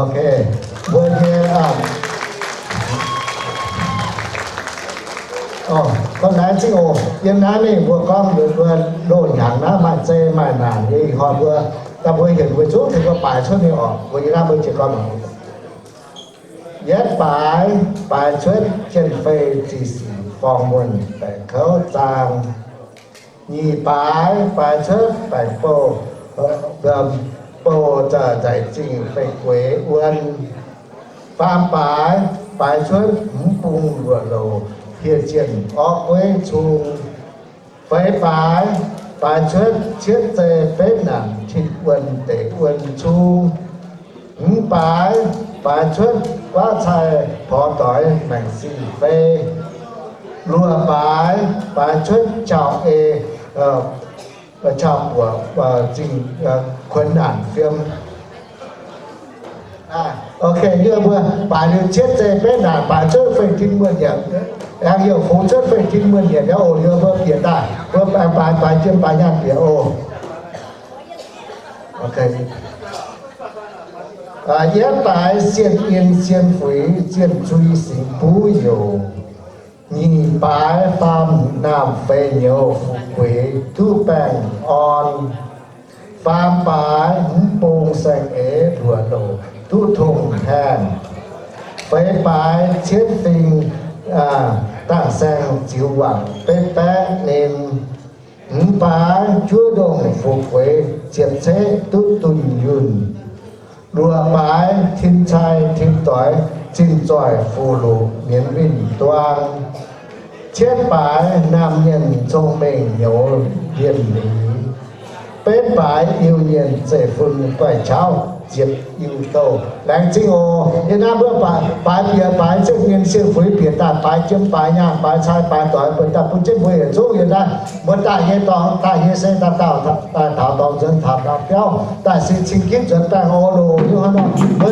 Ok, mbuo nyei, o, gorngv naaiv zingh oc. Yiem naaiv mingh mbuo gorngv mbuo loz-hnyangx naaiv maaih zei maaih naanc nyei ih hnoi mbuo, daaih mbuo hienx mbuo zungv tengx mbuo baaix cuotv mingh oc. Mbuo yiem naaiv mbuo jiez gorn mangc. Yietv baaix, baaix cuotv jien-fei zih sic forng muonh baengc kouv zaang. Nyic baaix, baaix cuotv baengc bouh, bouh nzaic zingh fei gueix wuon. Faam baaix, baaix cuotv mv bung luoqc louc hieh zienh orv gueiv cung. Feix baaix, baaix cuotv cietv zei betv naanc tin wuon deic wuon cung. Hmz baaix, baaix cuotv guaav cai porx doix maengc sin fei. Luoqc baaix, baaix cuotv qauh ei, qauh buoqc zingh kuonx naanc fiem. Ok, yie mbuo baaix liuz cietv zei betv naanc, baaix cuotv fei tin muonh yietc, aengx youc fungx cuotv fei tin muonh yietc nyei oc. Yie mbuo bieqc daaih, mbuo baaix, baaix jiem baaix nyaanh bieqc oc. Yietv baaix sienh in sienh fuix zienh zui singx buv youc. Nyic baaix faam naamh feix nyouz fu'jueiv duqv baengh orn. Faam baaix mv bung saeng-eix luoqc louc duqv tong haengh. Feix baaix cietv fing dangh saeng ziux wangc betv baeqv ninh. Hmz baaix juov ndongh fu'jueiv ziepc ceqv duqv dunh yunh. Luoqc baaix tin cai tin doix zinh zoih fuqv-luqc mienz winh duang. Cietv baaix naamh mienh cong-mengh nyouz lienh liz. Betv baaix Iu-Mienh zeiv-fun guaih qauv ziepc Iu-Douh. Laengz zingh oc. Yie naaiv mbuo baaix bieqc baaix zienh mienh sienh fuix bieqc daaih baaix jiem baaix nyaanh baaix cai baaix doix bun daaih bun jienv mbuo yietc zungv yiem naaiv mbuo daaih nyei dorngx daaih nyei se daaih dauh daaih taux dorngx nzuonx taux dauh biauv daaih se cing ginv nzuonx baengh orn loh. Yie hnoi nor mbuo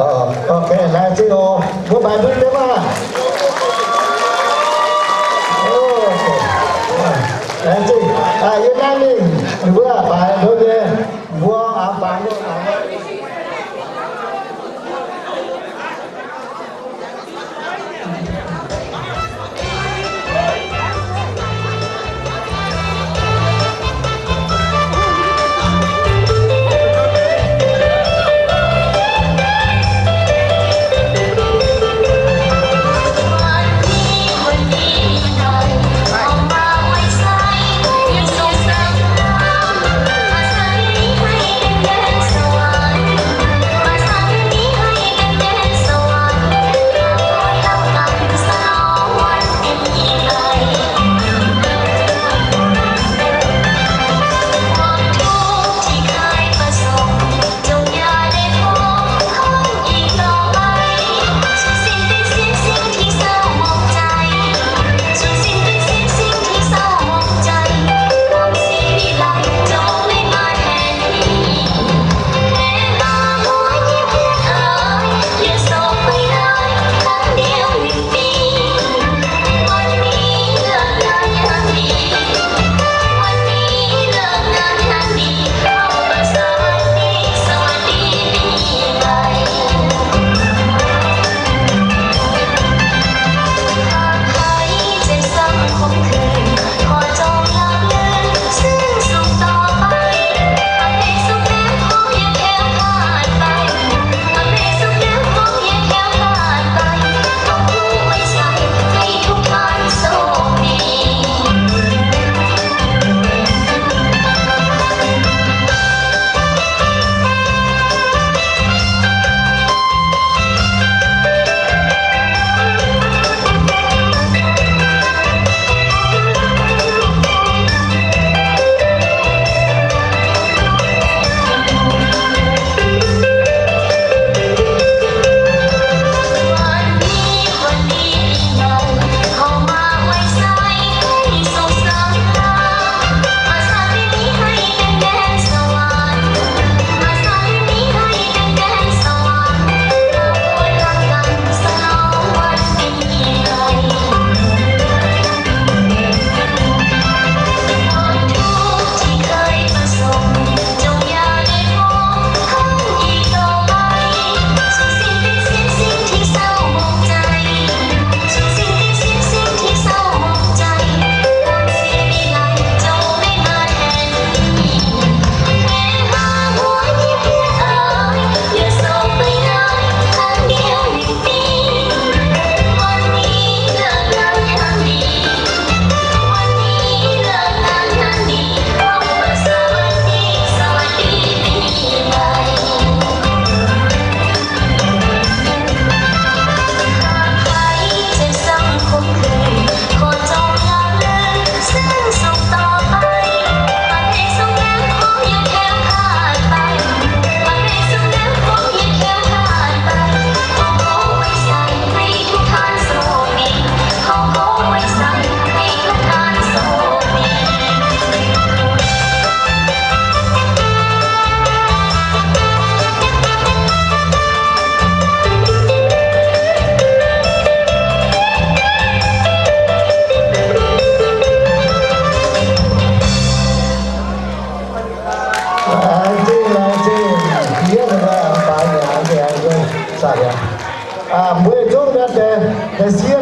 Ok, laengz zingh oc. Mbuo maaiz mbuo nyei maah. Laengz zingh. Yie naaiv mingh, mbuo baaix mbuo nyei, mbuo aav baaix nyei. Laengz zingh, laengz zingh. Yie mbuo baaix nyanc nyanc nzengc. Mbuo yietc zungv naaiv deix, deix sieqv